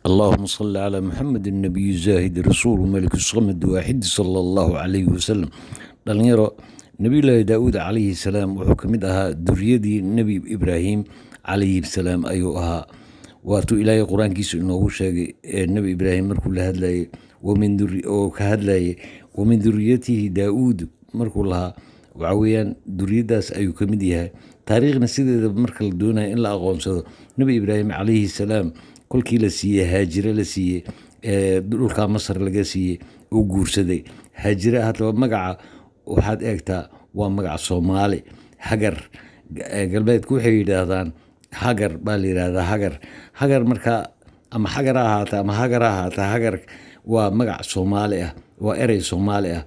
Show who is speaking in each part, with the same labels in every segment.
Speaker 1: اللهم صل على محمد النبي الزاهد الرسول ملك الصمد واحد صلى الله عليه وسلم. Dhalinyaro, Nabiyullaahi Daauud calayhi salaam wuxuu ka mid ahaa duriyadii Nebi Ibraahim calayhi salaam ayuu ahaa. Waatuu Ilaahay Qur-aankiisa inoogu sheegay ee Nebi Ibraahim markuu la hadlayay oo ka hadlayay "wamin duriyatihi Daauud" markuu lahaa, waxa weeyaan duriyadaas ayuu ka mid yahay. Taariikhna sideedaba marka la doonayo in la aqoonsado, Nebi Ibraahim calayhi salaam kolkii la siiyey Haajire, la siiyey dhulka Masar laga siiyey, uu guursaday Haajire. Haddaba magaca waxaad eegtaa, waa magaca Soomaali. Hagar, galbeedku waxay yidhaahdaan Hagar baa la yidhahdaa. Hagar, Hagar markaa ama Xagar ha ahaata ama Hagar ha ahaata, Hagar waa magac Soomaali ah, waa erey Soomaali ah.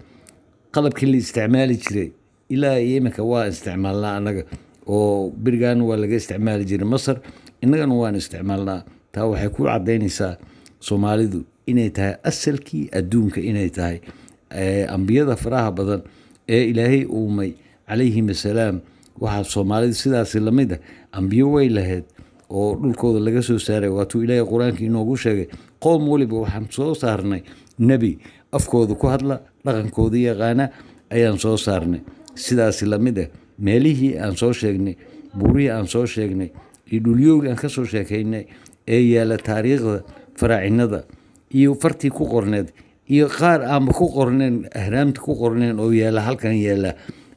Speaker 1: Qalabkii la isticmaali jiray ilaa iyo iminka waa isticmaalnaa annaga, oo berigan waa laga isticmaali jiray Masar, innagana waan isticmaalnaa. Taa waxay ku caddaynaysaa Soomaalidu inay tahay asalkii adduunka, inay tahay ambiyada faraha badan ee Ilaahay uumay calayhim assalaam. Waxaa Soomaalidu sidaasi lamid ah ambiyo way lahayd oo dhulkooda laga soo saaray. Waatuu Ilaahay Qur-aanka inoogu sheegay, qoom waliba waxaan soo saarnay nebi afkooda ku hadla, dhaqankooda yaqaana ayaan soo saarnay. Sidaasi lamid ah meelihii aan soo sheegnay, buurihii aan soo sheegnay iyo dhulyoogii aan ka soo sheekaynay ee yaala taariikhda faraacinada iyo fartii ku qorneed iyo qaar aanba ku qorneen, ahraamta ku qorneen oo yaala halkan yaala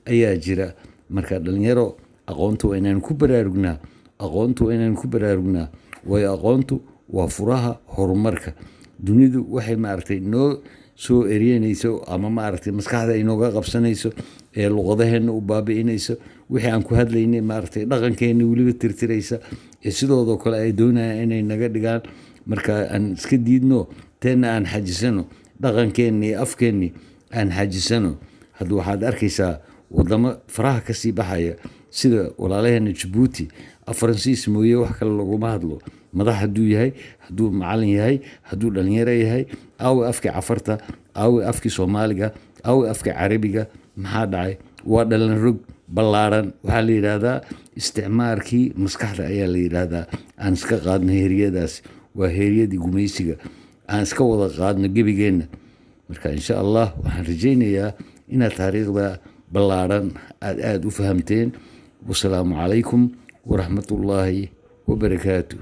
Speaker 1: ayaa jira. Marka dhalinyaro, aqoontu waa inaan ku baraarugnaa, aqoontu waa inaan ku baraarugnaa, waayo aqoontu waa furaha horumarka. Dunidu waxay maaragtay noo soo eryanayso ama maaragtay maskaxda inooga qabsanayso ee luqadaheena u baabi'inayso, wixii aan ku hadlaynay, maaragtay dhaqankeena weliba tirtiraysa ee sidoodoo kale ay doonayaan inay naga dhigaan. Marka aan iska diidno, teenna aan xajisano, dhaqankeenni iyo afkeenni aan xajisano. Hadda waxaad arkaysaa wadamo faraha kasii baxaya sida walaalaheena Jabuuti, Faransiis mooye wax kale laguma hadlo. Madax hadduu yahay, hadduu macalin yahay, hadduu dhalinyaro yahay, aawe afkii Cafarta? Aawe afkii Soomaaliga? Aawe afkii Carabiga? Maxaa dhacay? Waa dhalan rog ballaaran. Waxaa la yidhaahdaa isticmaarkii maskaxda ayaa la yidhaahdaa. Aan iska qaadno heeryadaas, waa heeryadii gumaysiga, aan iska wada qaadno gebigeenna. Marka insha Allah waxaan rajaynayaa inaad taariikhda ballaaran aad aada u fahamteen. Wasalaamu calaykum waraxmatullaahi wabarakaatu.